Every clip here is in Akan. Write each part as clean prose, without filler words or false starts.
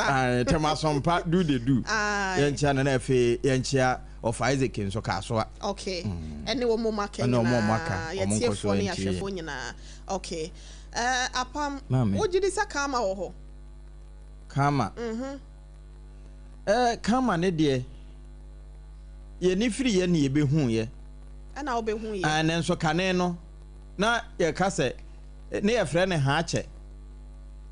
Ae, Tɛmasompa do the do. Yɛnkyea no na afei yɛnkyea Ɔfa Isaac nso Kasoa. Okay. Ɛne wɔn mu aka Ɛne wɔn mu aka, nyinaa, wɔn nkɔ so yɛtiefoɔ ne ntie yɛn. ahwɛfoɔ nyinaa. Okay. Eh, Apam, Maame. wogye di sɛ karma wɔ hɔ? Karma. Eh, karma ne deɛ, yɛni firi yɛ ne yɛbɛhu yɛ. Ɛna wobɛhu yɛ. Ae, nanso kane no, na yɛka sɛ, ne yɛfrɛ no haakyɛ.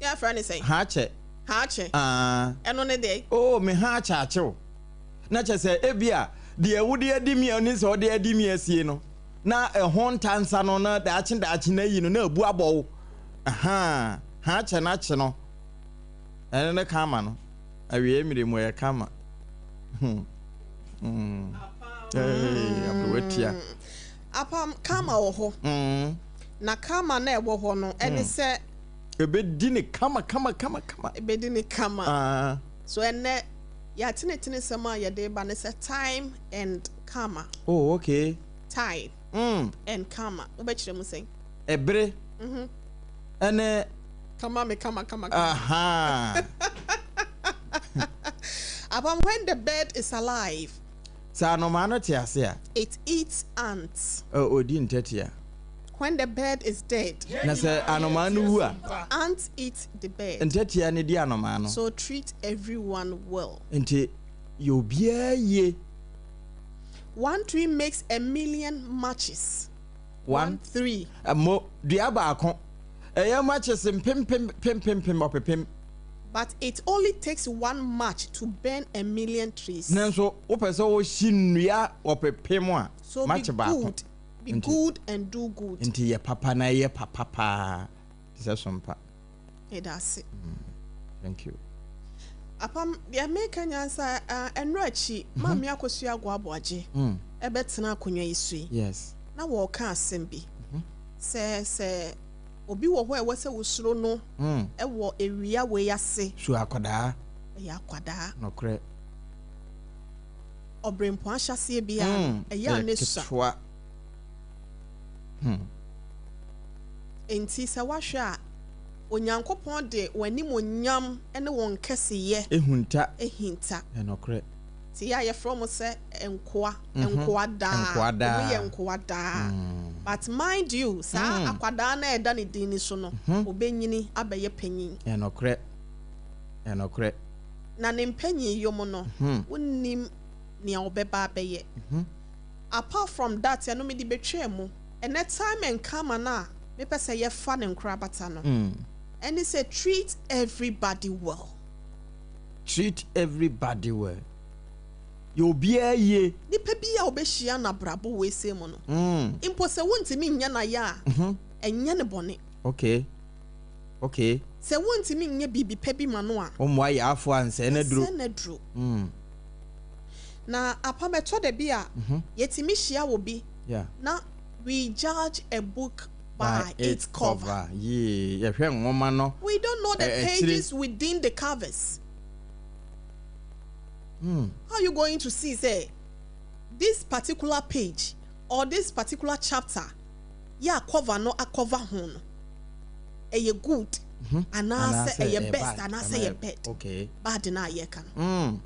Yɛfrɛ no sɛn? Haakyɛ. Haakye. Aa. Ɛno ne deɛ? Oo, me haakye akye wo. Na kyerɛ sɛ, ebia deɛ wode adi me a wonim sɛ wode adi me asie no, na ɛho ntansa no, na daakye daakye no ayi no, na abu abɔ wo. Ahaa, haakyɛ no akye no. Ɛno ne karma no. Awieɛ mmerɛ mu ɛyɛ karma. Hmm. Hmm. Hey, aberewa tia. Apam, karma wɔ hɔ. Na karma no a ɛwɔ hɔ no, ɛne sɛ. Ɛbɛdi ne kama kama kama kama. Ɛbɛdi ne kama. Ah. So ɛnnɛ, yɛatenetene sɛm a yɛde reba ne sɛ time and karma. Oh, okay. Time and karma. Wobɛkyerɛ mu sɛn? Ɛbere ɛne. Kama me kama kama kama. Aha. Apam, when the bird is alive. Sɛ anomaa no te ase a. It eats ants. Ɔdi ntɛtea. When the bird is dead. Na sɛ anomaa no wu a. Ants eat the bird. Ntɛtea no di anomaa no. So treat everyone well. Nti yɛ obiara yie. One tree makes a million matches. One tree. Mo, dua baako. Ɛyɛ matches mpempem pempempem ɔpepem. But it only takes one match to burn a million trees. Nanso wopɛ sɛ wohye nnua ɔpepem a, So be match baako. good, be Nti, good and do good. nti yɛ papa na yɛ papa paa te sɛ sompa. Meda ase. Thank you. Apam, deɛ meka nyinaa sɛ ah, ɛnnora akyi, Maame Akosua Agoaboagye ɛbɛtena akonnwa yi so yi, na wɔreka asɛm bi sɛ sɛ obi wɔ hɔ a ɛwɔ sɛ wosuro no wɔ awia wei ase. Su akwadaa. Ɛyɛ akwadaa. Nokorɛ. Ɔbrempɔn ahyɛaseɛ biara no, ɛyɛ a ne sua. Ketewa. Enti sɛ woahwɛ a, Onyankopɔn de wɔn animuonyam ne wɔn kɛseyɛ. Ehunta. Ahinta. Ɛnokorɛ. Nti yɛ a yɛfrɛ wɔn sɛ nkoa, nkoa daa. Nkoa daa. Wɔn yɛ nkoa daa. But mind you, saa akwadaa no a ɛda ne din no so no, ɔbɛnyini abɛyɛ panyin. Ɛnokorɛ. Ɛnokorɛ. Na ne mpanyinyɔ mu no, wonnim nea ɔbɛba abɛyɛ. Apart from that, ɛno mede bɛtwaa mu. Ɛnɛ time and karma no a mepɛ sɛ yɛfa no nkorabata no, ɛne sɛ treat everybody well. Treat everybody well. Yɛ obiara yie. Nipa bi a wobɛhyia no abrabɔ wei sei mu no, mpo sɛ wontumi nyɛ no ayɛ a, ɛnyɛ no bɔne. Okay. Okay. Sɛ wontumi nyɛ biribi pa bi ma no a. Wommoa yaafoɔ a nsɛe no aduro. Nsɛe no aduro. Na apam ɛtɔ da bi a, yɛtumi hyia obi na we judge a book by its cover. Yie, yɛhwɛ nwoma no. We don't know the pages within the covers. How are you going to see sɛ this particular page or this particular chapter yɛ a cover no akɔva ho no ɛyɛ good anaasɛ ɛyɛ best anaasɛ ɛyɛ bad bad no a yɛka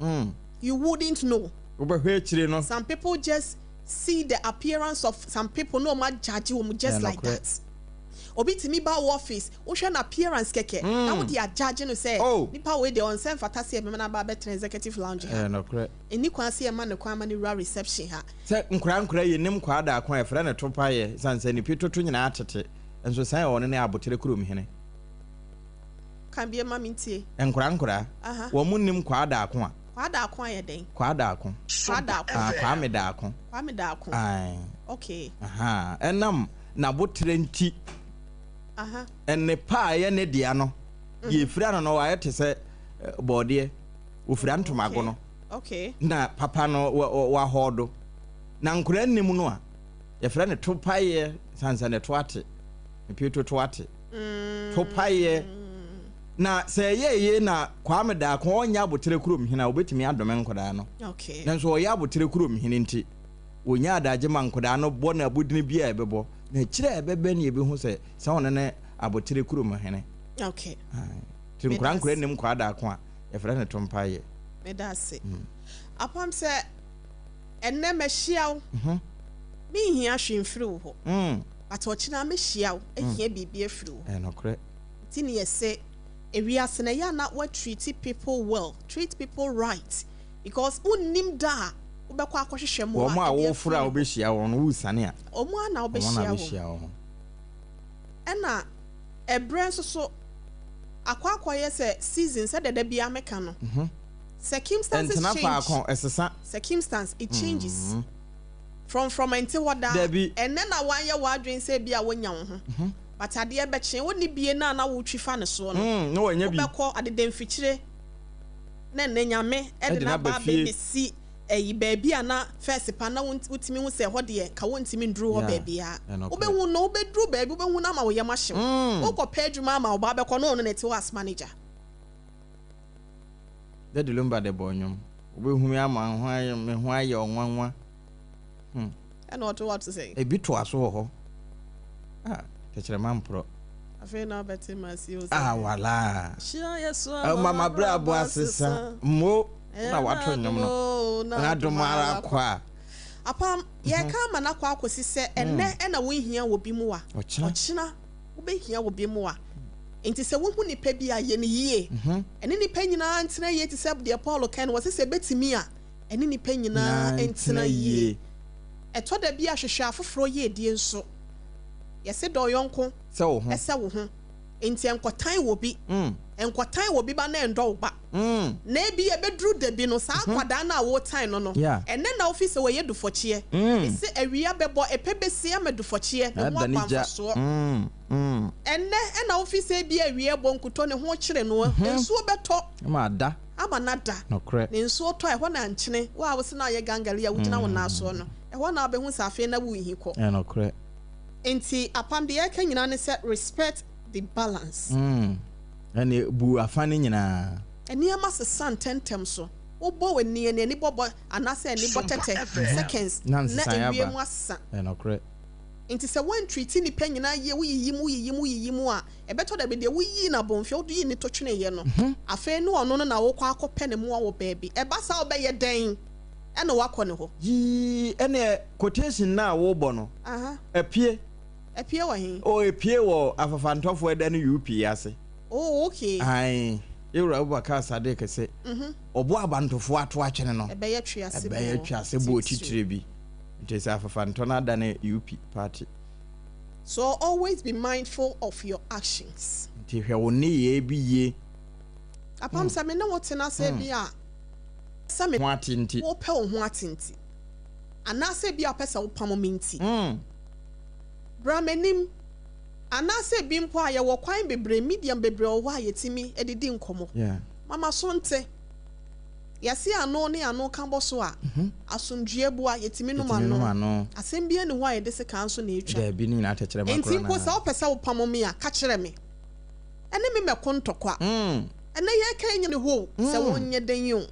no. You wouldn't know. Wobɛhwɛ akyire no. Some people just see the appearance of some people na wɔn agyagye wɔn just like that. Obi tumi ba wo office, wohwɛ no appearance kɛkɛ na wode agyagye no sɛ nipa wei deɛ ɔnsɛ mfata sɛ yɛbɛma no aba abɛtena executive lounge ha. Ɛnni kwan sɛ yɛma no kwan ma no wura reception ha. Sɛ nkoraa nkoraa yɛnim kwaa daako a yɛfrɛ no topaeɛ ɛsiane sɛ ne pi toto nyinaa tete nso sɛn ɔno ne aboterɛ kurom hene. Ka bie ma mentie. Nkoraa nkoraa wɔn nnim kwaa daako a. Kwaa daako ayɛ dɛn? Kwaa daako. Kwaa daako. Ah, Kwame daako. Kwame daako. Ae. Okay. Aha, ɛnam n'aboterɛ nti. Aha. Nnepa a ɛyɛ ne dea no, deɛ efira no no, wayɛ te sɛ bɔɔdeɛ. Ofira ntomago no. Okay. Na papa no wahɔɔdo. Na nkoraa nnim no a, yɛfrɛ no topaeɛ sansa ne to ate. Mepie to ate. Topaeɛ. Na sɛ ɛyɛ yie na Kwame Daako ɔnyɛ aboterɛ kurom hene a, ɔbɛtumi adome nkwadaa no. Nanso ɔyɛ aboterɛ kurom hene nti, ɔnya adagye ma nkwadaa no bɔ no abodini bi a ɛbɛbɔ. Na akyire a ɛbɛbɛ no yɛbɛhu sɛ sɛ ɔno ne aboterɛ kurom hene. Okay. Nti Meda nkora nkora ase. nnim kwaa daako a, yɛfrɛ no tompaeɛ. Meda ase. Apam sɛ ɛnnɛ mahyia wo, menhia hwee mfiri wo hɔ. But ɔkyena mɛhyia wo, ahia biribi afiri wo hɔ. Ɛyɛ nokorɛ. Nti ne yɛse, ewiase no ɛyɛ a na woatreat people well, treat people right because wonnim da a wobɛkɔ akɔhwehwɛ mmoa Wɔn a de woforo afiri a ne hɔ. wobɛhyia wɔn no, woresiane a, Wɔn ara na wɔn na wobɛhyia wɔn. wobɛhyia wɔn. Ɛna ɛberɛ nso so akɔ akɔyɛ sɛ season sɛdeɛ da biara meka no. Circumstances Ɛntena change. faako, ɛsesa. Circumstance, it changes. Frɔmfrɔm ɛnte hɔ daa. Dabi. Ɛnnɛ na woayɛ w'adwene sɛ ebia woanya wo ho. But adeɛ bɛkye, wonni bie no a na wotwi fa ne soɔ no. Na wanya bi. Wobɛkɔ adedamfikyire na ɛnnɛ Nyame de Ɛde no no aba aba fie. abɛbɛsi ɛyi baabi a na first pa na wotumi hu sɛ ɛhɔ deɛ nka wontumi nduru hɔ baabiara. Ɛnokorɛ. Wobɛhu no, wobɛduru baabi wobɛhu no ama wo yam ahye wo. Wokɔpɛ adwuma ama wo ba bɛkɔ na ɔno na ɛte hɔ as manager. Daddy Lumba de bɔ nnwom. Wobɛhu me ama ho ayɛ me ho ayɛ ɔnwanwa. Ɛna ɔto wato sɛn? Ebi toa so wɔ hɔ. Ah, tɛkyerɛma mporɔ. Afei na wobɛte ma si o sɛ. Ah, wala. Hyia Yesu Ama mabrɛ abo asesa. Mo na wato nnwom no. Na adom ara kɔ a. Apam, yɛka ama no akɔ akɔsi sɛ ɛnnɛ ɛna wonhia wɔ bi mu a. Ɔkyena. Ɔkyena wobɛhia wɔ bi mu a. Nti sɛ wohu nipa bi a yɛ no yie. Ɛne nipa nyinaa ntena yie te sɛ deɛ Paul kan no wɔse sɛ ɛbɛtumi a ɛne nipa nyinaa ntena yie. Ɛtɔ da bi a hwehwɛ afoforɔ yiedie nso. Yɛse dɔ yɔnko Sɛ wo ho. ɛsɛ wo ho. Nti ɛnkɔtan wɔ bi. Ɛnkɔtan wɔ bi ba na ɛndɔ wo ba. Na ebi ɛbɛduru da bi no saa akwadaa no a wotan no no ɛnnɛ na wofi sɛ wɔyɛ dufɔkyeɛ. Mese awia bɛbɔ ɛpɛ bɛsi ama dufɔkyeɛ ne ho Ada ne aba gya. mfasoɔ. Ɛnnɛ ɛna wofi sɛ ebi awia bɔ nkutɔ ne ho kyere no nsuo bɛtɔ Ama ada. ama no ada. Nokorɛ. Ne nsuo tɔ a ɛhɔ na nkyene wo a wose na ayɛ gangali a wogyina wo nan soɔ no ɛhɔ na wobɛhu sɛ afei na worehi kɔ. Ɛyɛ nokorɛ. Nti apam deɛ yɛka nyinaa ne sɛ respect the balance. Ɛne bu afa no nyinaa. Nneɛma sesa ntɛmntɛm so. Wobɔ w'ani ɛne ani bɔbɔ anaasɛ ani bɔ tɛtɛ seconds Na na nsesaeɛ ewiem aba. asesa. Ɛyɛ nokorɛ. Nti sɛ woantreat nipa nyinaa yie woyiyi mu woyiyi mu woyiyi mu a ɛbɛtɔ da bi deɛ woyii no abɔnfia wode yii ne to tweneeɛ no afei ne ɔno no na wokɔ akɔpɛ ne mmoa wɔ baabi. Ɛba saa wobɛyɛ dɛn ɛna woakɔ ne hɔ? Yii ɛneɛ quotation no a wobɔ no apie. Apie wɔ he? Oh epie wɔ Afafantɔfoɔ ɛda no UP ase. Oh okay. Ae Yɛwura Abubakar Sadiq se ɔbɔ abantofoɔ ato atwene no Ɛbɛyɛ twease ɛbɛyɛ boɔ twease boɔ titire. titire bi. Nti sɛ Afafantɔ no adane UP party. So always be mindful of your actions. Nti hwɛ wo nneyɛɛ bi yie. Apam sɛ me ne wo tena sɛ bi a sɛ me Ho ate nti. wopɛ wo ho ate nti anaasɛ bi a wopɛ sɛ wopam me nti. Bra m'anim anaasɛ bi mpo a yɛwɔ kwan bebree medium bebree wɔ hɔ a yɛtumi de di nkɔmmɔ. Mama so nte. Yɛse ano ne ano ka bɔ so a asomdwoeɛ boa yɛtumi nom ano. Asɛm biara nni hɔ a yɛde sekan nso na ɛtwa. Daabi ne nyinaa tɛkyerɛma Enti korɔ mpo no sɛ ara. wopɛ sɛ wopamo me a ka kyerɛ me. Ɛne me mmɛko ntɔkwa. Ɛnɛ yɛreka yi nyɛ ne hɔ o sɛ wonyɛ dɛn o.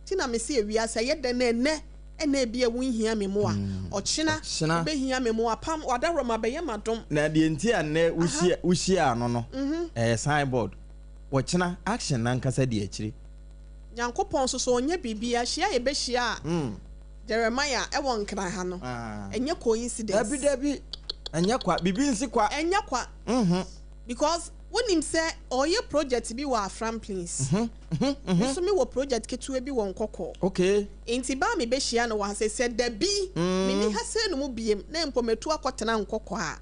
Nti na mese ewiase ɛyɛ dɛn na ɛnɛ ɛna ebi a wonhia me mmoa. Ɔkyena wobɛhia me mmoa. Pam w'adaworoma bɛyɛ m'adom. Na deɛ nti a nnɛ wohyiaa no no ɛyɛ sign board. Ɔkyena action no ankasa di akyire. Nyankopɔn nso so ɔnyɛ biribiara. Hyia a yɛbɛhyia Jeremiah ɛwɔ Nkran ha no ɛnyɛ coincidence. Dabi dabi ɛnyɛ kwa. Biribi nsi kwa. Ɛnyɛ kwa. Because wonim sɛ ɔyɛ project bi wɔ Afram Plains. Me nso mewɔ project ketewa bi wɔ Nkɔkɔɔ. Okay. Nti ba a mebɛhyia no wɔ ha sɛ sɛ dabi menni ha sei no mu biem na mpo matu akɔtena Nkɔkɔɔ a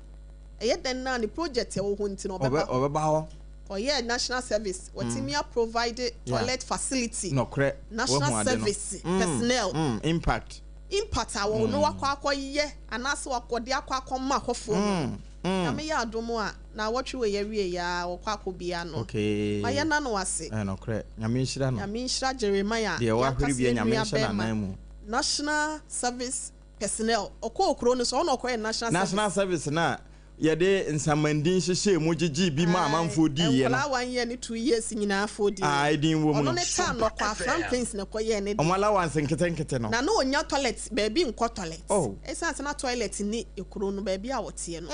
ɛyɛ dɛn na ne project a ɛwɔ hɔ nti no ɔbɛba hɔ. Ɔbɛba hɔ. Ɔyɛɛ national service watumi a provide toilet facility. Nɔkorɛ. National Wahu ade no. service personnel. Impact. Impact a wɔn no wakɔ akɔyɛ anaasɛ wakɔde akɔ akɔma hɔfoɔ no. Nyame yɛ adom a na awɔtwe wɔ yɛawie yɛ a wɔkɔ akɔbia no. Okay. Ma yɛ na no ase. Nɔkorɛ. Nyame nhyira no. Nyame nhyira Jeremiah. Deɛ wahwere bia Nyame Yɛankasa nhyɛ yɛn nua n'anan mu. National service personnel. Ɔkɔɔ kuro no so ɔno ɔkɔyɛ national service. National service na yɛde nsamandin hyehyɛ mu gyegye bi ma amanfoɔ diiɛ no. Nkwadaa 1 year ne 2 years nyinaa foɔ di. Ah, edin wɔ mu no. Ɔno ne time no ɔkɔ Afram Plains na ɛkɔyɛɛ ne de. Ɔmo allowance nketenkete no. Na na onya toilet baabi nkɔ toilet. Oh. Ɛsiane sɛ na toilet ni ekuro no baabi a wɔteɛ no.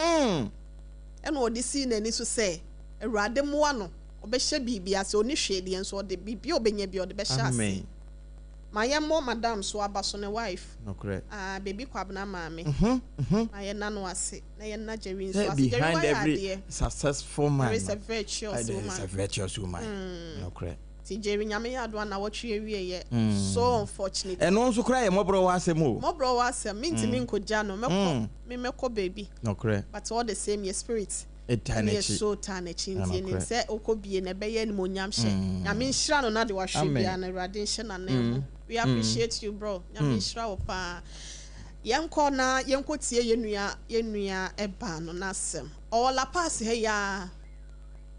Ɛna ɔde sii n'ani so sɛ Awurade mmoa no. Ɔbɛhyɛ biribi ase. Ɔnni hwee deɛ nso ɔde biribi a ɔbɛnya biara ɔde bɛhyɛ ase. Amen. Ma yɛmmɔ madam so aba so ne wife. Nokorɛ. Ah, baby Kwabena maame. Mhm. Ma yɛnna no ase na yɛnna Jerry nso Sɛ ase. Jerry behind wayɛ every adeɛ. successful man There is no, a virtuous there is woman. a virtuous woman. Nokorɛ. Nti Jerry Nyame yɛ adom a nawɔtwe awieɛ. So unfortunate. Ɛno nso koraa yɛ mmɔborɔ wɔ asɛm o. Mmɔborɔ wɔ asɛm. Mentumi nkɔgya no. Mɛkɔ, me mɛkɔ baabi. Nokorɛ. But all the same yɛ spirit. Ɛtaa Ne yɛ n'akyi. so taa n'akyi nti yɛnim Nokorɛ. sɛ wokɔ bie no ɛbɛyɛ animuonyam hyɛ. Nyame nhyira no na de wahwɛ Amen. biara no Awurade nhyɛ n'anan mu. We appreciate you bro. Nyame nhyira wo paa. Yɛnkɔ na yɛnkɔ tie yɛn nua yɛn nua ɛbaa no n'asɛm. Ɔwɔ La Paz ha yi ara.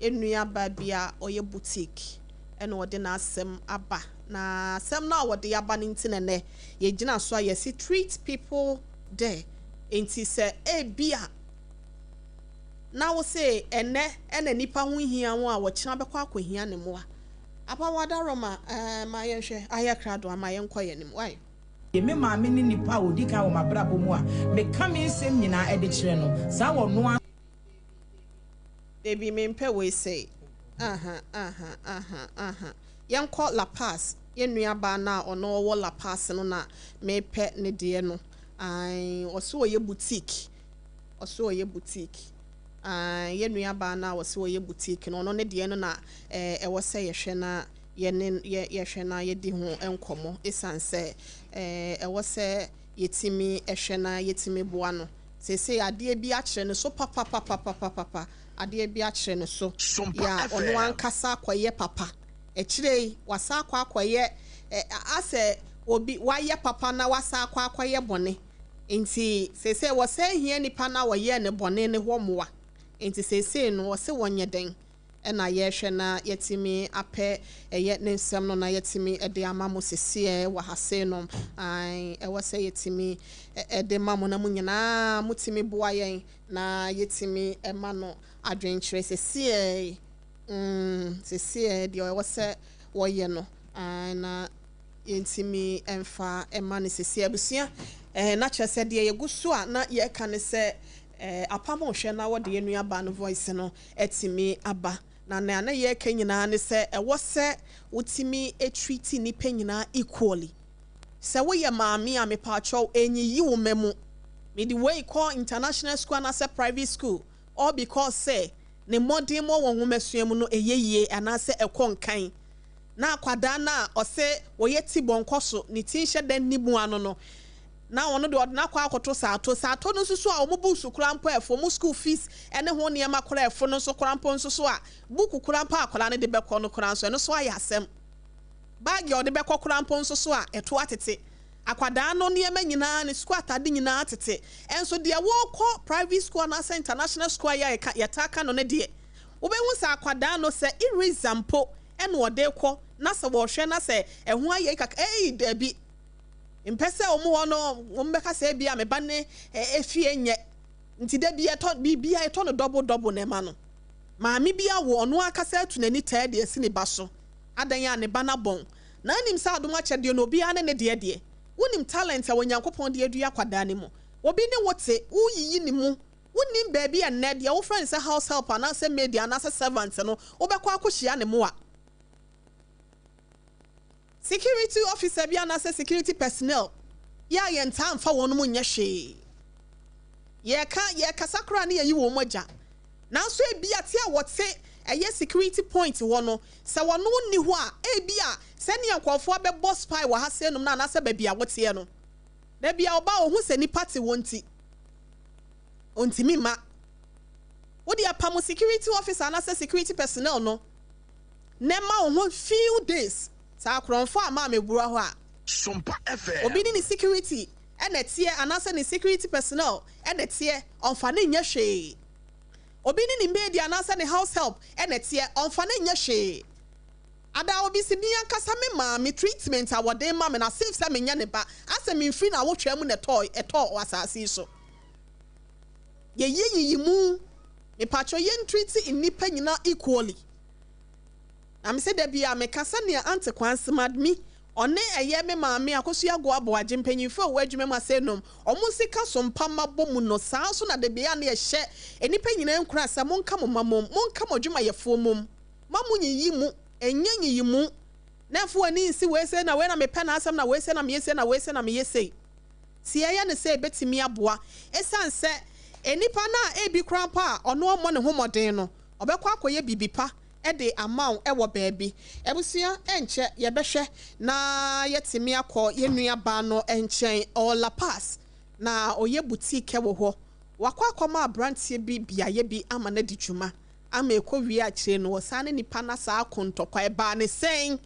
Yɛn nua baa bi a ɔyɛ boutique ɛna ɔde n'asɛm aba. Na asɛm no a wɔde aba no nti na ɛnɛ yɛgyina so a yɛsi treat people there. Nti sɛ ebia na wo se ɛnɛ ɛna nipa ho hia wo a wɔkyena bɛkɔ akɔhia ne mmoa. Apawa Roma ma yɛnhwɛ ayɛ krado ama yɛnkɔ yɛn anim. Why? Me maame ne nipa a odi kan wɔ m'abrabɔ mu a meka me nsɛm nyinaa ɛde kyerɛ no saa wɔ noa. Debi mempɛ wei sei. Aha, aha, aha, aha. Yɛnkɔ La Paz. Yɛn nua baa no a ɔno ɔwɔ La Paz no na mepɛ ne deɛ no. Ae, ɔso ɔyɛ boutique. Ɔso ɔyɛ boutique. Ae, yɛn nua baa no a ɔso ɔyɛ boutique no, ɔno ne deɛ no na ɛwɔ sɛ yɛhwɛ na yɛne yɛhwɛ na yɛdi ho nkɔmmɔ. Esiane sɛ ɛwɔ sɛ yɛtumi hwɛ na yɛtumi boa no. Seesei adeɛ bi akyerɛ ne so papapapapapapa. Adeɛ bi akyerɛ ne so. Sompa Ya ɔno FM. ankasa akɔyɛ papa. Akyire yi wasa akɔ akɔyɛ asɛ obi wayɛ papa na wasa akɔ akɔyɛ bɔne. Nti seesei wɔsɛ hia nipa na wɔyɛ ne bɔne ne hɔ mmoa. Nti seesei no wɔsɛ wɔnyɛ den ɛna yɛhwɛ na yɛtumi apɛ ɛyɛ ne nsɛm no na yɛtumi de ama mo seseɛ wɔ ha sei nom. Ae, ɛwɔ sɛ yɛtumi ɛde ma mo na mo nyinaa motumi boa yɛn na yɛtumi ɛma no adwenkyerɛ seseɛ. Seseɛ deɛ ɛwɔ sɛ wɔyɛ no. Ae, na yɛntumi ɛmfa ɛma no seseɛ. Abusua, na kyerɛ sɛ deɛ yɛgu so a na yɛreka ne sɛ apam hwɛ na wɔde yɛn nuabaa no voice no ɛtumi aba. Na nea na yɛreka nyinaa ne sɛ ɛwɔ sɛ wotumi treat nnipa nyinaa equally. Sɛ woyɛ maame a mepaakyɛw enyiyi wo mma mu. Mede wei kɔ international school anaasɛ private school all because sɛ ne mmɔden mmɔ wɔ nwomasua mu no ɛyɛ yie anaasɛ ɛkɔ nkan. Na akwadaa no a ɔsɛ wɔyɛ ti bɔnkɔ so ne ti nhyɛ dɛ nni mu ano no na ɔno deɛ ɔde n'akɔ akɔto saato saato no nso so a wɔn books koraa mpo ɛfo wɔn school fees ɛne ho nneɛma koraa ɛfo no nso koraa mpo nso so a book koraa mpo akwadaa no de bɛkɔ no koraa nso ɛno nso ayɛ asɛm. Baagi a ɔde bɛkɔ koraa mpo nso so a ɛto atete. Akwadaa no nneɛma nyinaa ne sukuu atade nyinaa tete. Ɛnso deɛ wɔrekɔ private school anaasɛ international school a yɛka yɛtaa ka no ne deɛ wobɛhu sɛ akwadaa no sɛ eraser mpo ɛna ɔde kɔ na sɛ wɔhwɛ na sɛ ɛho ayɛ kaka ɛyi dabi mpɛ sɛ wɔn hɔ no wɔn bɛka sɛ ebi a me ba ne efie nyɛ nti dabi ɛtɔ biribi a ɛtɔ no double double na ɛma no. Maame bi awo ɔno akasa atu n'ani tɛɛ deɛ esi ne ba so adan a ne ba n'abɔn na anim sɛ adom akyɛdeɛ no obiara ne ne deɛ deɛ wonim talent a Onyankopɔn de adua akwadaa ne mu. Obi ne wo te woyiyi ne mu wonim baabi a nnɛ deɛ wofrɛ no sɛ house help anaasɛ maid anaasɛ servant no wobɛkɔ akɔhyia ne mmoa. Security officer bi anaasɛ security personnel yɛ a yɛntaa mfa wɔn mu nyɛ hwee. Yɛka yɛkasa koraa ne yɛyi wɔn agya. Nanso ebi a te a wɔte ɛyɛ security point hɔ no sɛ wɔn nni hɔ a ebi a sɛnea nkurɔfoɔ bɛbɔ spy wɔ ha sɛ nom no anaasɛ baabi a wɔteɛ no baabi a ɔba ohun sɛ nipa te wɔn ti ontimi ma wode apam security officer anaasɛ security personnel no na ɛma wo ho few days saa akorɔmfo a maame bura hɔ a Sompa FM. obi ne ne security ɛna ɛteɛ anaasɛ ne security personnel ɛna ɛteɛ ɔmfa ne nyɛ hwee. Obi ne ne maid anaasɛ ne house help ɛna ɛteɛ ɔmfa ne nyɛ hwee. Ada obi si mi ankasa me maame treatment a wɔde ma me na save sɛ menyɛ ne ba asɛ memfiri na awotwa mu na ɛtɔɔ ɛtɔɔ wɔ asase yi so. Yɛyɛ yiyi mu mipatwɛ yɛn treat nnipa nyinaa equally. Na me sɛ dabi a meka sɛnea ante kwan sima mi ɔne ɛyɛ me maame Akosua Agoaboagye mpanyinfo a wɔwɔ adwuma mu ase nom ɔmo sika so mpama bɔ mu no saa nso na dabi a ne yɛhyɛ nnipa nyinaa nkura sɛ monka mo ma mom monka mo adwumayɛfoɔ mom. Ma mo nyiyi mu, ɛnyɛ nyiyimu. Na mfa w'ani nsi wei sei na wei na mepɛ n'asɛm na wei sei na meyɛ sei na wei sei na meyɛ sei. Sɛ yɛyɛ no sei a ɛbɛtumi aboa. Ɛsiane sɛ nnipa no a ebi koraa mpo a ɔno ɔmmɔ ne ho mmɔden no, ɔbɛkɔ akɔyɛ biribi pa de ama wo wɔ baabi. Abusua, ɛnkyɛ yɛbɛhwɛ na yɛatumi akɔ yɛn nuabaa no nkyɛn. Ɔwɔ La Paz, na ɔyɛ boutique wɔ hɔ. Wakɔ akɔma aberanteɛ bi beaeɛ bi ama no adi dwuma ama ɛkɔwie akyire no, ɔsan ne nipa no asan ako ntɔkwa. Ɛbaa ne sɛn?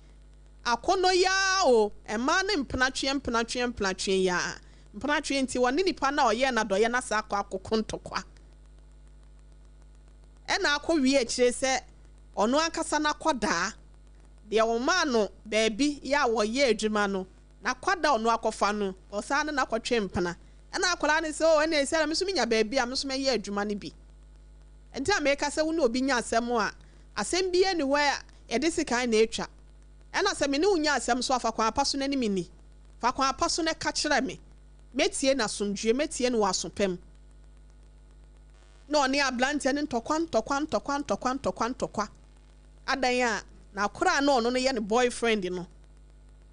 Akɔnnɔ yi ara o, mmaa no mpenatweɛ mpenatweɛ mpenatweɛ yi ara. Mpenatweɛ nti, ɔne nipa no a ɔyɛɛ no adɔeɛ no asan akɔ akɔko ntɔkwa. Ɛna akɔwie akyire sɛ ɔno ankasa n'akwadaa, deɛ wɔmaa no baabi yɛ a wɔyɛ adwuma no, n'akwadaa a ɔno akɔfa no, ɔsan ne no akɔtwe mpena. Ɛna akwadaa no sɛ, oh, ɛnna ɛsɛ na me nso menya baabi a me nso mɛyɛ adwuma no bi. Nti na meka sɛ wo ne obi nya asɛm a, asɛm biara nni hɔ a yɛde sekan na ɛtwa. Ɛna sɛ me ne wo nya asɛm nso a, fa kwan pa so na ne me nni. Fa kwan pa so na ka kyerɛ me. Mɛtie no asomdwoeɛ, mɛtie no wɔ aso pa mu. Na ɔne aberanteɛ no ntɔkwa ntɔkwa ntɔkwa ntɔkwa ntɔkwa ntɔkwa. Adan a n'akora a na ɔno no yɛ ne boyfriend no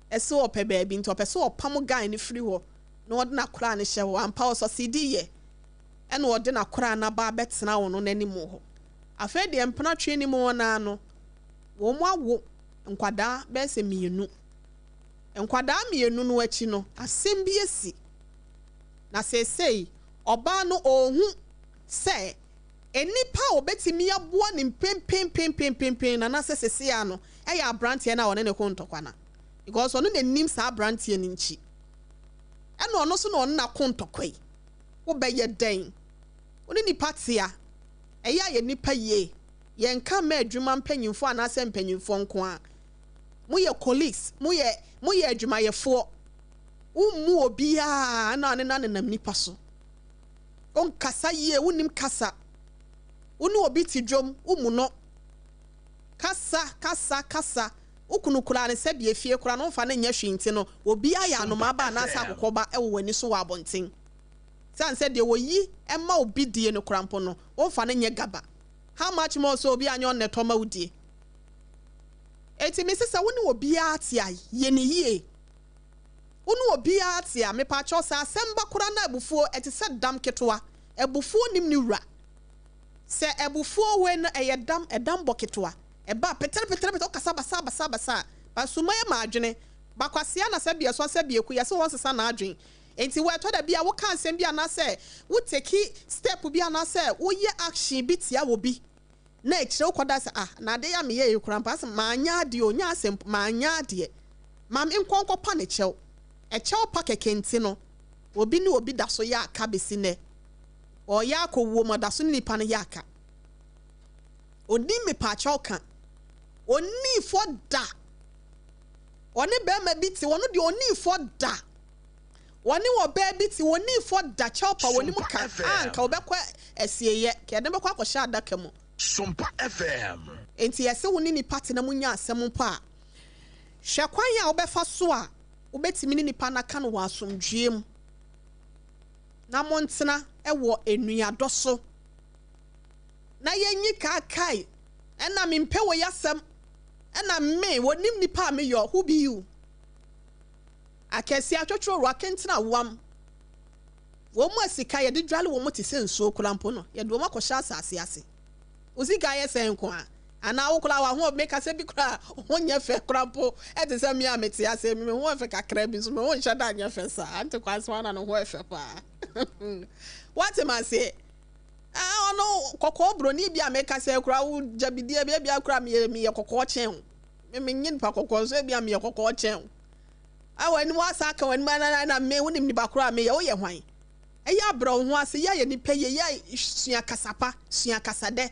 sɛ ɔpɛ baabi nti ɔpɛ sɛ ɔpam guy no firi hɔ na ɔde n'akora no hyɛ hɔ. Ampa ɔsɔsidi yɛ ɛna ɔde n'akora no aba abɛtena ɔno n'anim hɔ. Afei deɛ mpena twe ne mu wɔn ara no wɔn awo nkwadaa bɛyɛ sɛ mmienu. Nkwadaa mmienu no akyi no asɛm bi asi. Na seesei ɔbaa no ɔrehu sɛ nnipa a wɔbɛtumi aboa no mpremprenpremprenpren no anaasɛ seesei ara no yɛ aberanteɛ no a ɔne no ko ntɔkwa no because ɔno na nim saa aberanteɛ no nkyi ɛna ɔno nso na ɔne no ako ntɔkwa yi. Wobɛyɛ dɛn? Wo ne nnipa te a, ɛyɛ a yɛ nnipa yie. Yɛnka mma adwuma mpanyimfoɔ anaasɛ mpanyimfoɔ nko ara. Moyɛ colleagues, moyɛ moyɛ adwumayɛfoɔ. Wommu obiara na ɔne no anenam nnipa so. Wonkasa yie, wonnim kasa. Wo ne obi te dwom, wommu no. Kasa, kasa, kasa. Wo kunu koraa no, sɛbi efie koraa no, womfa no nyɛ hwee nti no, obiara yɛ anomaa ba anaasɛ akokɔ ba wɔ w'ani so wɔ abɔnten. Sane sɛ deɛ wɔyi ma obi die no koraa mpo no, womfa no nyɛ gaba. How much more sɛ obi anyɛ ɔno na ɛtɔ ma wo die. Enti mese sɛ wo ne obiara te a, yɛ no yie. Wo ne obiara te a, mepakyɛw sɛ asɛm ba koraa na abufuo, ɛte sɛ dam ketewa. Abufuo nnim ne wura. Sɛ abufuo wei no, ɛyɛ dam, ɛdam bɔ ketewa. Ɛba a, petere petere petere, wokasa basaa basaa basaa. But suma yɛ ma adwene. Ba kwasea na sɛbi ɛsɔ sɛbi eku, yɛse wɔnsesa n'adwene. Enti wo ɛtɔ da bi a woka asɛm bi anaasɛ wo take step bi anaasɛ woyɛ action bi tia obi na akyire wokɔda sɛ ah na adeɛ yi a meyɛɛ yi koraa mpo asɛ manyɛ adeɛ o, nyɛ asɛm mpo, manyɛ adeɛ. Ma menkɔ nkɔpa ne kyɛw. Ɛkyɛw pa kɛkɛ nti no, obi ne obi da so yɛ aka bɛsi nnɛ. Ɔreyɛ akɔ wuo mu, ɔda so ne nipa no yɛ aka. Ɔnim mepaakyɛw ka. Ɔnnii fɔ da. Ɔne barima bi te, ɔno deɛ ɔnnii fɔ da. Wɔne ɔbaa bi te, ɔnnii fɔ da, kyɛw pa wɔnim Sompa ka a FM. nka wɔbɛkɔ asieeɛ, nka yɛde no bɛkɔ akɔhyɛ adaka mu. Sompa FM. Enti ɛsɛ wo ne nipa te na monya asɛm mpo a, hwɛ kwan a wobɛfa so a wobɛtumi ne nipa no aka no wɔ asomdwoeɛ mu na montena wɔ anuadɔ so na yɛnyi kaakae ɛna mempɛ wei asɛm ɛna me wɔnim nipa a meyɔ, who be you? Akɛseɛ, atwotworo, akentene, awam. Wɔn a sika yɛde dwale wɔn te sɛ nsuo koraa mpo no, yɛde wɔn akɔhyɛ asase ase. Wo sika yɛ sɛn nko a? Anaa wo koraa w'aho mekasa bi koraa wo ho nyɛ fɛ koraa mpo te sɛ me a mete ase yi, me ho yɛ fɛ kakra bi nso me ho nhyɛ da nyɛ fɛ saa. Aunty Kwasima na ne ho yɛ fɛ paa. Woate m'aseɛ? Ah, ɔno kɔkɔɔ broni bi a mekasa yi koraa wo gyabidie bi ebia koraa meyɛ meyɛ kɔkɔɔ kyɛn wo. Me menye nipa kɔkɔɔ nso ebia meyɛ kɔkɔɔ kyɛn wo. A w'anim asan aka w'anim ana na me wonim nipa koro a meyɛ woyɛ hwan? Ɛyɛ abrɛ wo ho ase yɛ ayɛ nipa yie yɛ sua kasa pa sua kasa dɛ.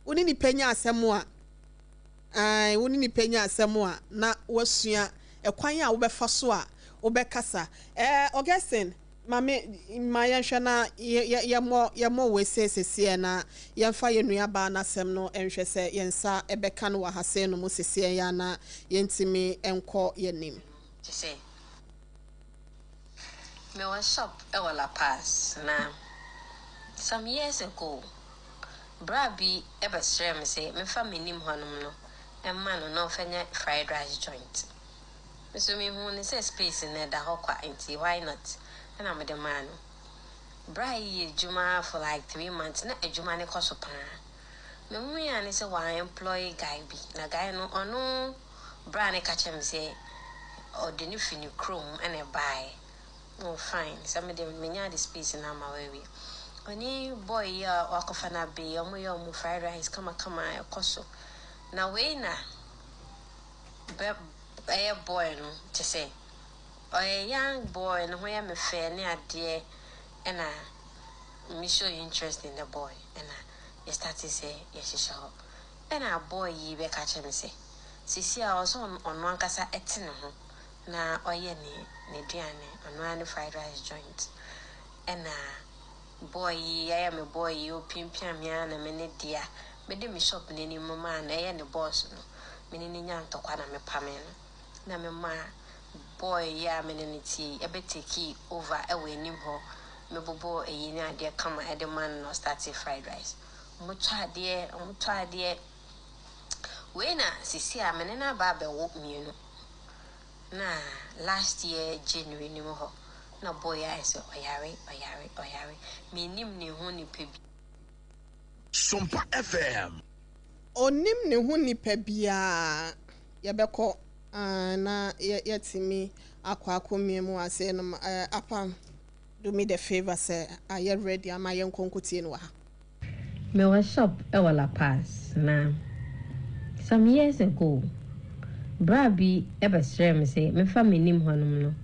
Wo ne nipa nya asɛm a ae wo ne nipa nya asɛm a na wasua ɛkwan a wobɛfa so a wobɛkasa. Ɛɛ Augustine Ma me ma yɛnhwɛ na yɛmmɔ yɛmmɔ wei sei seseɛ na yɛmfa yɛn nuabaa no asɛm no nhwɛ sɛ yɛn nsa bɛka no wɔ ha sei no mu seseɛ yi ara na yɛntumi nkɔ yɛn anim. Te sɛ mewɔ shop wɔ La Paz na some years ago. Bra bi bɛsrɛɛ me sɛ memfa m'anim hɔnom no mma no na ɔmfa nyɛ fried rice joint. Me nso mehuu no sɛ space no ɛda hɔ kwa nti why not ɛna mede maa no. Bra yi yɛ adwuma for like 3 months na adwuma no kɔ so paa. Mehui ara ne sɛ wa employ guy bi, na guy no, ɔno bra no ka kyerɛ me sɛ ɔde no fi ne kurom ɛna ɛbaeɛ. Oh, fine, sɛ mede menya de space no ama wo awie. Ɔne boy yi a wakɔfa no aba yi, ɔmo yɛ ɔmo fried rice kamakama a ɛkɔ so. Na wei na bɛ ɛyɛ boy no, kyɛ sɛ ɔyɛ young boy, ne ho yɛ me fɛ ne adeɛ, ɛna me show interest in the boy, ɛna yɛ start sɛ yɛhyehyɛ hɔ. Ɛna boy yi bɛka kyerɛ me sɛ seesei a ɔsɛ ɔno ankasa ɛte ne ho na ɔyɛ ne n'aduane, ɔno ara ne fried rice joint. Ɛna boy yi ɛyɛ me boy yi, opimpia me ara na me ne dea mede me shop n'anim maa no, ɛyɛ ne boss no, me ne no nya ntɔkwa na mepame no, na mema boy yi a me ne no tie yi ɛbɛ take over ɛwɔ anim hɔ. Mebobɔ eyi ne adeɛ kama ɛde ma no na ɔstart fried rice. Ɔmo tɔ adeɛ, ɔmo tɔ adeɛ. Wei na seesei a me ne no aba abɛwo mmienu. Na last year January no mu hɔ na boy yi ayɛ sɛ ɔyare, ɔyare, ɔyare. Mennim ne ho nipa bi. Sompa FM. Onim ne ho nipa biara. Yɛbɛkɔ na yɛtumi akɔ akɔmmie mu ase no. Apam, do me the favour sɛ ayɛ ready ama yɛnkɔ nkɔtie no wɔ ha. Mewɔ shop wɔ La Paz, na some years ago, bra bi bɛsrɛɛ me sɛ memfa m'anim hɔnom no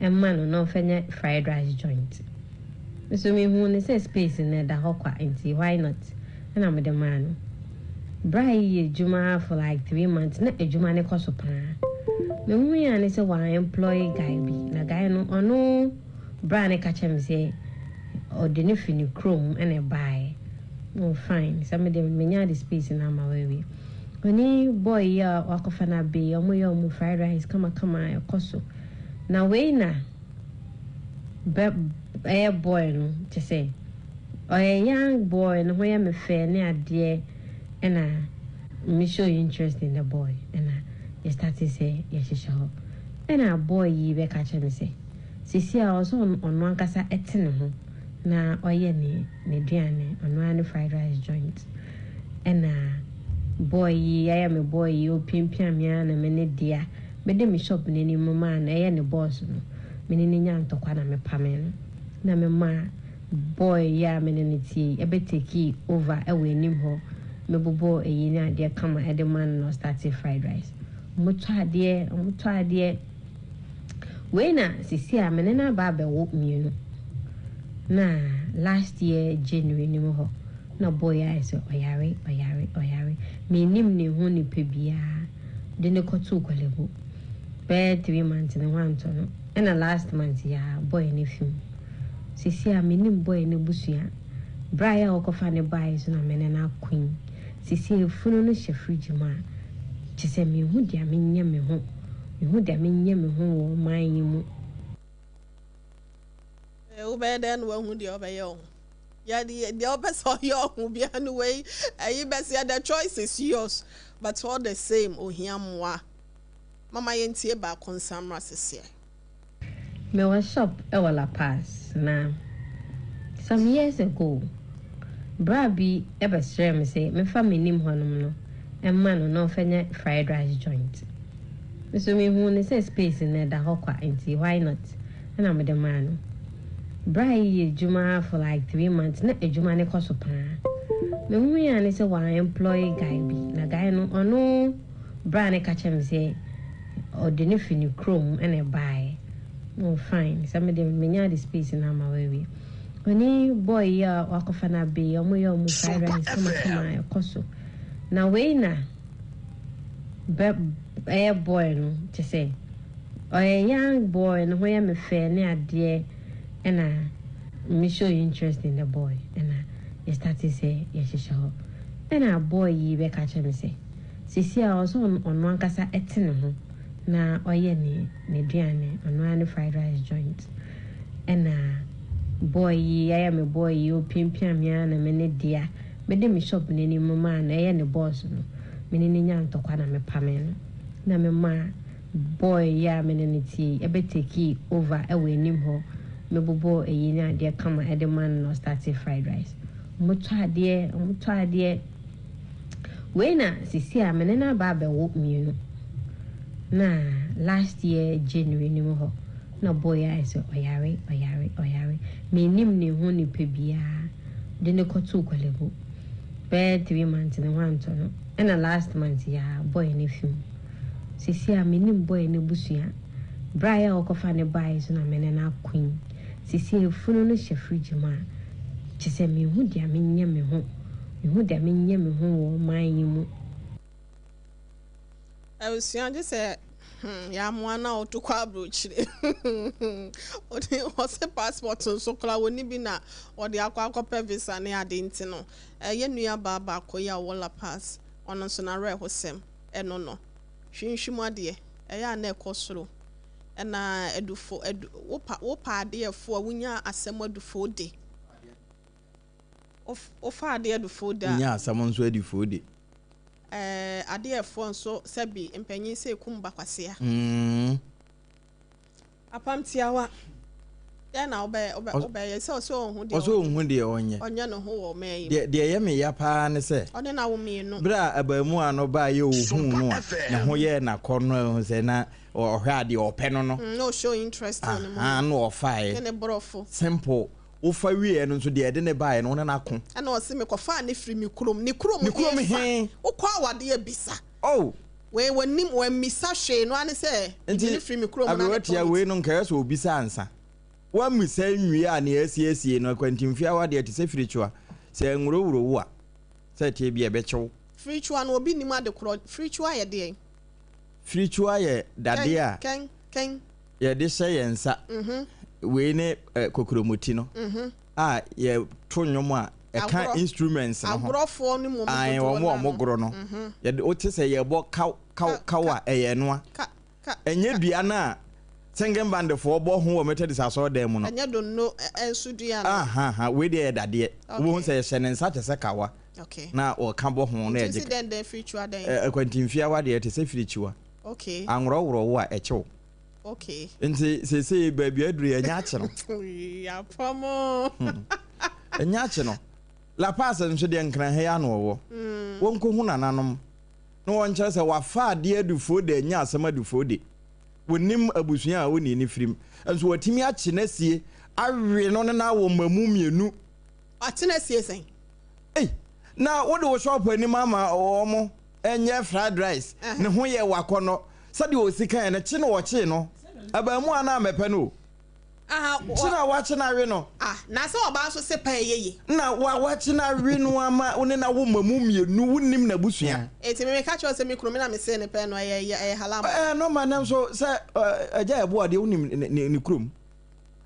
mma no na ɔmfa nyɛ fried rice joint. Me nso mehuu no sɛ space no ɛda hɔ kwa nti why not ɛna mede maa no. Bra yi yɛ adwuma for like 3 months na adwuma no kɔ so paa. Mehui ara ne sɛ wa employ guy bi, na guy no, ɔno bra no ka kyerɛ me sɛ ɔde no fi ne kurom ɛna ɛbaeɛ. Oh, fine, sɛ mede menya de space no ama wo awie. Ɔne boy yi a wakɔfa no aba yi, ɔmo yɛ ɔmo fried rice kamakama a ɛkɔ so. Na wei na bɛ ɛyɛ boy no, kyɛ sɛ ɔyɛ young boy, ne ho yɛ me fɛ ne adeɛ, ɛna me show interest in the boy, ɛna yɛ start sɛ yɛhyehyɛ hɔ. Ɛna boy yi bɛka kyerɛ me sɛ seesei a ɔsɛ ɔno ankasa ɛte ne ho na ɔyɛ ne n'aduane, ɔno ara ne fried rice joint. Ɛna boy yi ɛyɛ me boy yi, opimpia me ara na me ne dea mede me shop n'anim maa no, ɛyɛ ne boss no, me ne no nya ntɔkwa na mepame no, na mema boy yi a me ne no tie yi ɛbɛ take over ɛwɔ anim hɔ. Mebobɔ eyi ne adeɛ kama ɛde ma no na ɔstart fried rice. Ɔmo tɔ adeɛ, ɔmo tɔ adeɛ. Wei na seesei a me ne no aba abɛwo mmienu. Na last year January no mu hɔ na boy yi ayɛ sɛ ɔyare, ɔyare, ɔyare. Mennim ne ho nipa biara de no kɔtoo Korle-Bu. Bɛyɛ 3 months ne ho antɔ no, ɛna last month yi ara boy no fi mu. Seesei a mennim boy no busua. Bra yi a wɔkɔfa ne baeɛ so na me ne no ako yi. Seesei efunu no hyɛ fridge mu a, kyerɛ sɛ menhu deɛ menyɛ me ho. Mehu deɛ menyɛ me ho wɔ ɔman yi mu. Wobɛyɛ dɛn na woahu deɛ ɔbɛyɛ wo ho? Yɛde deɛ ɔpɛ sɛ ɔyɛ ɔho bia no, wei ɛyi bɛsɛ, the choice is yours, but all the same, ohia mmoa. Mama yɛntie baako nsa mmra seseɛ. Mewɔ shop wɔ La Paz, na some years ago, bra bi bɛsrɛɛ me sɛ memfa m'anim hɔnom no mma no na ɔmfa nyɛ fried rice joint. Me nso mehuu no sɛ space no ɛda hɔ kwa nti why not ɛna mede maa no. Bra yi yɛ adwuma for like 3 months na adwuma no kɔ so paa. Mehui ara ne sɛ wa employ guy bi, na guy no, ɔno bra no ka kyerɛ me sɛ ɔde no fi ne kurom ɛna ɛbaeɛ. Oh, fine, sɛ mede menya de space no ama wo awie. Ɔne boy yi a wakɔfa no aba yi, ɔmo yɛ ɔmo fried Sompa rice kamakama FM. a ɛkɔ so. Na wei na bɛ ɛyɛ boy no, kyɛ sɛ ɔyɛ young boy, ne ho yɛ me fɛ ne adeɛ, ɛna me show interest in the boy, ɛna yɛ start sɛ yɛhyehyɛ hɔ. Ɛna boy yi bɛka kyerɛ me sɛ seesei a ɔsɛ ɔno ankasa ɛte ne ho na ɔyɛ ne n'aduane, ɔno ara ne fried rice joint. Ɛna boy yi ɛyɛ me boy yi, opimpia me ara na me ne dea Mede me shop no anim maa no, ɛyɛ ne boss no, me ne no nyaa ntɔkwa na mepamee no. Na memaa boy yi a me ne no te yi bɛ takee over wɔ anim hɔ. Mebobɔɔ ayi ne adeɛ kama de maa no na ɔstartee fried rice. Wɔtɔ adeɛ, wɔtɔ adeɛ. Wei na seesei a me ne no aba abɛwo mmienu. Na last year January no mu hɔ na boy yi ayɛ sɛ ɔyare, ɔyare, ɔyare. Mennim ne ho nipa biara. De no kɔtoo Korle-Bu. Bɛyɛ 3 months ne ho antɔ no. Ɛna last month yi ara boy no afi mu. Seesei a mennim boy no abusua. Berɛ a yɛ a wɔkɔfa no baeɛ nso na me ne no ako yi. Seesei efunu no hyɛ fridge mu a, kyerɛ sɛ menhu deɛ menyɛ me ho. Menhu deɛ menyɛ me ho wɔ ɔman yi mu. Abusua gye sɛ yɛamoa na ɔto kɔ aburokyire. Ɔde ɔsɛ passport nso koraa wɔni bi na ɔde akɔ akɔpɛ visa ne ade nti no, ɛyɛ nua baa baako yi a ɔwɔ La Paz, ɔno nso n'awerɛhosɛm ɛno no. Hwinhwim adeɛ, ɛyɛ a na ɛkɔ soro. Ɛna adufo adu wopa wopa adeɛ fo a wonya asɛm adufo de. Wofa adeɛ adufo de a. Wonya asɛm nso adufo de. Adeɛ ɛfoɔ nso sɛbi mpanyin sɛ ekum bakwasea. Apam tiawa. Dɛn na wobɛ wobɛ wobɛyɛ sɛ ɔsɛ ɔnhu deɛ ɔsɛ ɔnhu deɛ ɔnyɛ. Ɔnyɛ ne ho wɔ ɔman yi mu. Deɛ ɛyɛ me ya paa ne sɛ. Ɔne na wo mmienu. Berɛ a abaamuwa no baa yɛ ohuu no a ne ho yɛɛ n'akɔnnɔ a ɛhu sɛ na ɔhwɛ adeɛ ɔpɛ no no. Na ɔshow interest wɔ ne mu. Ahaa na ɔfaeɛ. Ne ne borɔfo. Simple. Wofa wieɛ no nso deɛ ɛde ne baeɛ no wo ne no ako. Ɛna ɔse mekɔfaa ne firi me kurom. Ne kurom Ne kurom hefa? he? Wokɔ awadeɛ bisa. Oh! Wei wɔnim wammisa hwee no ara ne sɛ mede Nti no firi me kurom na aberewa metɔn tia ne wei ti. no nka ɛyɛ sɛ ɔbisa ansa. Woammisa nwie a nea asiesie no akwantimfie awadeɛ te sɛ firikyiwa sɛ ɛnworoworo wo a sɛ ɛteɛ bi a ɛbɛkye wo. Firikyiwa no obi nnim ade korɔ. Firikyiwa yɛ deɛn? Firikyiwa yɛ dadeɛ a Kɛn kɛn kɛn. yɛde hyɛ yɛn nsa wei ne kokuromoti no a yɛto nnwom a ɛka Agorɔ. instruments no ho. Agorɔfoɔ no mmom Ae, dodoɔ wɔn no a ara no. wɔgoro no. Yɛde wote sɛ yɛbɔ kaw kaw kaw a ɛyɛ ɛnoa. Ka ka Ɛnyɛ ka. dua no a singing band foɔ bɔ ho wɔ Methodist asɔredan mu no. Ɛnyɛ donno nso dua no. Aha ha, wei deɛ yɛ dadeɛ. Wobɛhu sɛ yɛhyɛ ne nsa te sɛ kawa na wɔka bɔ ho na Nti ɛgye. wosi dɛn dɛn firikyiwa dɛn? Akwantimfiawa deɛ ɛte sɛ firikyiwa. Anworɔworɔ wo a ɛkye wo. Nti seesei baabi aduru yi ɛnyɛ akye no. Yapam o. Ɛnyɛ akye no. La Paz nso deɛ Nkran ha yi ara na ɔwɔ. Wɔnkɔhu nananom na wɔnkyerɛ sɛ wafa adeɛ adufoɔ de anya asɛm adufoɔ de. Wɔnnim abusua a onii no firim. Nso watumi akye no asie awe no ne no awo mmamu mmienu. Wakye no asie sɛn? Ei! Na wode wo shop anim ama wɔn nyɛ fried rice, ne ho yɛ wo akɔnnɔ. Sɛdeɛ ɔsi kaeɛ no, kye na ɔkyee no. Abaamuwa no ammɛpɛ no o. Kye na wakye no awe no. Ah, na sɛ ɔbaa nso se pɛ ɛyɛ ye. Na wa wakye no awe no ama wo ne no awo mmamu mmienu, wonnim n'abusua. Enti me meka kyerɛ wo sɛ me kunu, me na mesee no pɛ no, ɛyɛ ɛyɛ halam. Ɛɛ nɔma nanso sɛ agya ɛboa deɛ wonim ne ne kurom.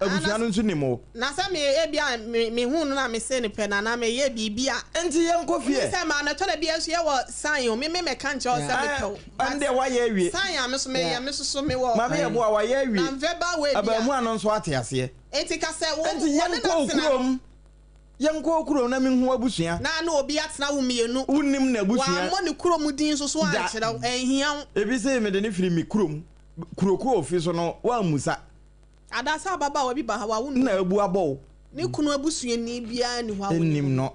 Abusua no nso nim wo. Na sɛ me ebia me mehuu no na mesee no pɛ no anaa meyɛɛ biribi a. Enti yɛnkɔ fie. Wonim sɛ maa no ɛtɔ da bi a nso yɛwɔ sign o, me me mɛka nkyerɛ wo sɛ mepɛ wo. Ɛɛ ɛndeɛ wayɛ awie. Sign a me nso meyɛ, me nso so mewɔ. Maame Yeboah wayɛ awie. Non-verbal way bi a. Abaamuwa no nso ate aseɛ. Enti ka sɛ wo Enti wɔne yɛnkɔ no wo atena. kurom. Yɛnkɔ wo kurom na menhu w'abusua. Na ne obi atena wo mmienu. Wonnim n'abusua. Wammɔ ne kurom din nso so Da. ankyerɛ wo, ɛnhia wo. Ebi se mede no firi me kurom. Kuro ko a ofi so no woammusa. Anaasɛ ababaawa bi ba ha, wawo no. Nna abu abɔ wo. Ne kunu abusuani biara nni hɔ a onim Nnim no.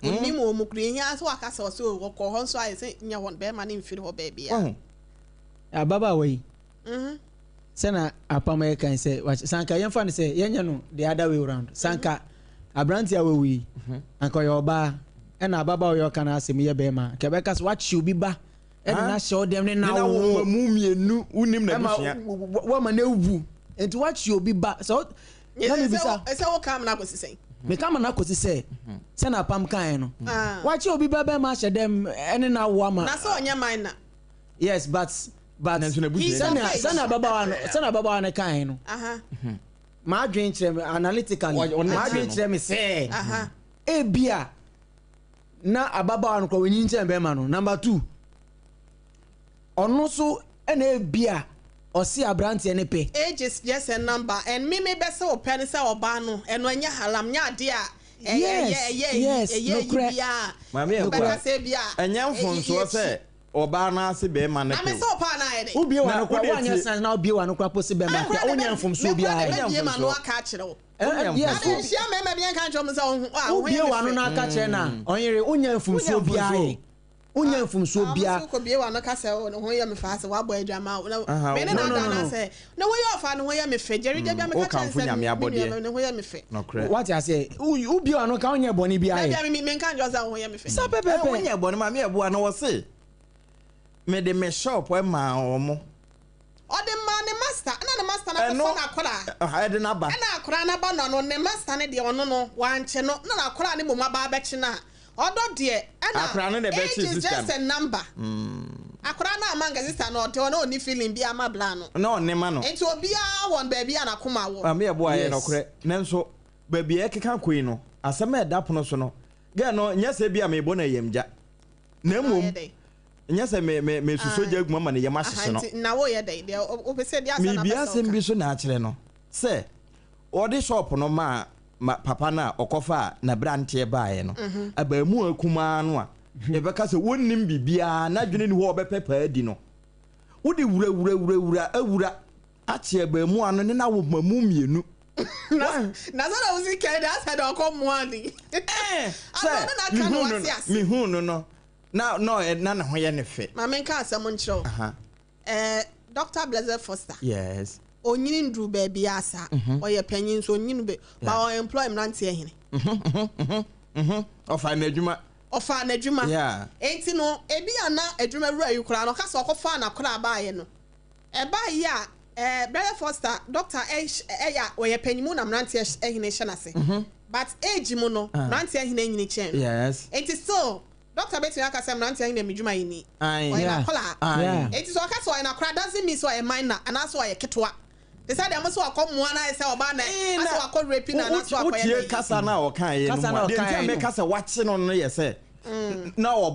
Onim wɔn mu koro. Ehia ara sɛ waka sɛ ɔsɛ o, ɔkɔɔ hɔ nso ayɛ sɛ nyɛ hɔ, barima no mfiri hɔ baabiara. Wahu? Ababaawa yi, sɛ na apam yɛ kan sɛ, sɛ anka yɛmfa no sɛ yɛnyɛ no the other way round. Sɛ anka aberante a wawu yi, anka ɔyɛ ɔbaa, ɛna ababaawa yi a ɔka n'asɛm yi yɛ barima, anka ɛbɛka sɛ wakye obi ba ɛde no ahyɛ wo dɛm ne na wo mu mmienu wonim n'abusua ɛma wama no awu nti wakye obi ba sɛ na mebisa sɛ woka amena akɔsi sɛn meka ama no akɔsi sɛ sɛ na apam kaeɛ no wakye obi ba bɛma ahyɛ dɛm ɛne na awo ama na sɛ ɔnyɛ minor. Yes, but sɛnea sɛnea ababaawa no sɛnea ababaawa no kaeɛ no, m'adwene kyerɛ me analytically, m'adwene kyerɛ me sɛ ebia na ababaawa no kora wɔnyin kyɛn bɛrima no. Number two, ɔno nso ɛna ebia ɔse aberanteɛ ne pɛ. Age is just a number and me me bɛsɛ wo pɛ ne sɛ ɔbaa no ɛno ɛnyɛ haram nyɛ adeɛ a. ɛyɛ ɛyɛ ɛyɛ yi biara wobɛka sɛ bi a ɛnyɛ mfonsoɔ sɛ ɔbaa no ase bɛrima no pɛ o. Sɛ ɔpaa no ayɛ dɛ. Wobie w'ano kora woanyɛ signs na wobie w'ano kora posi bɛrima pɛ wonyɛ mfomsoɔ biara. Mekora de bɛbie m'ano aka akyerɛ wo. Yes. Ade nhyia mmarima bi nka nkyerɛ wɔn sɛ ɔho a ɔho yɛ me fɛ. Wobie w'ano na aka kyerɛ no a ɔnyere wonyɛ mfomsoɔ biara yɛ. Wonyɛ mfomsoɔ biara. Ah, kɔ bie w'ano ka sɛ oh, ne ho yɛ me fɛ asɛ wabɔ adwama o. Na me ne na da na sɛ ne ho yɛ ɔfa ne ho yɛ me fɛ. Jerry da bia meka kyerɛ sɛ me nua ne ho yɛ me fɛ. Wate aseɛ wobie w'ano ka wonyɛ bɔne biara yɛ. Da bia me menka nkyerɛ sɛ wo ho yɛ me fɛ. Sa pɛpɛpɛ. Wonyɛ bɔne maame ɛboa na wɔse mede me shop maa wɔn. Ɔde maa ne master ɛna ne master no akɔfa n'akwadaa. Ɛde n'aba. Ɛna akwadaa n'aba no ano ne master no deɛ ɔno no wankye no na n'akwadaa no mmom aba abɛkye no a ɔdɔ deɛ ɛna age is just a number. Akwadaa no ama nka sister no ɔte hɔ na ɔnni feeling bi ama bla no. Na ɔne ma no. Nti obiara wɔ baabi a n'akoma wɔ. Maame ɛboa yɛ nɔkorɛ nanso baabi a ɛkeka kɔ yi no asɛm a ɛda pono so no girl no nyɛ sɛ bi a mebɔ no ayamgya na mmom Nyɛ sɛ me me mesusɔ gya agu mu ama ne yam ahyehye no. Nti na woyɛ dɛn? Deɛ wopɛ sɛ deɛ asɛm na Mebue apɛ sɛ asɛm woka. bi so na akyerɛ no sɛ ɔde shop no maa ma papa no a ɔkɔfaa n'aberanteɛ baeɛ no, abaamuwa kumaa no a yɛbɛka sɛ wɔnnim biribiara, n'adwene nni hɔ a ɔbɛpɛ paa adi no, wode wurawurawurawura awura akye abaamuwa no ne n'awomamu mmienu. Na na sɛ na wosi kɛn deɛ asɛ deɛ ɔkɔ mmoa ni. Ɛɛ, Ana sɛ ɔno na aka no mehuu no wate no, ase. mehuu no no, Na na ɔyɛ na ne ho yɛ ne fɛ. Ma menka asɛm nkyerɛ wo. Eh, Doctor Blessed Foster. Yes. Onyini nduru baabiara saa. Ɔyɛ panyin nso onyini be ba ɔ employ mmeranteɛ hene. Ɔfaa n'adwuma. Ɔfaa n'adwuma. Yeah. Enti no ebi a na adwuma wura yi koraa no ɔka sɛ ɔkɔfaa n'akwadaa baeɛ no. Ɛbaa yi a eh, Blessed Foster, doctor ɛyɛ a ɔyɛ panyin mu na mmeranteɛ hene hyɛ n'ase. But age mu no, mmeranteɛ hene nyini kyɛn no. Yes. Enti still Doctor bɛtumi aka sɛ mmeranteɛ he deɛ me dwumayɛni, Ae. ɔyɛ Yeah. n'akwadaa. Yeah. Enti sɛ ɔka sɛ ɔyɛ n'akwadaa doesn't mean sɛ ɔyɛ minor anaasɛ ɔyɛ ketewa. Te sɛ deɛ mo sɛ wakɔ mmoa no ayɛ sɛ ɔbaa na Ee, asɛ na wakɔ rape no wo- anaasɛ wo- wakɔyɛ wotie dɛn. kasa no a ɔkaeɛ no Kasa mu no a, a deɛ nti a ɔkaeɛ no. meka sɛ wakye no no yɛ sɛ na ɔba.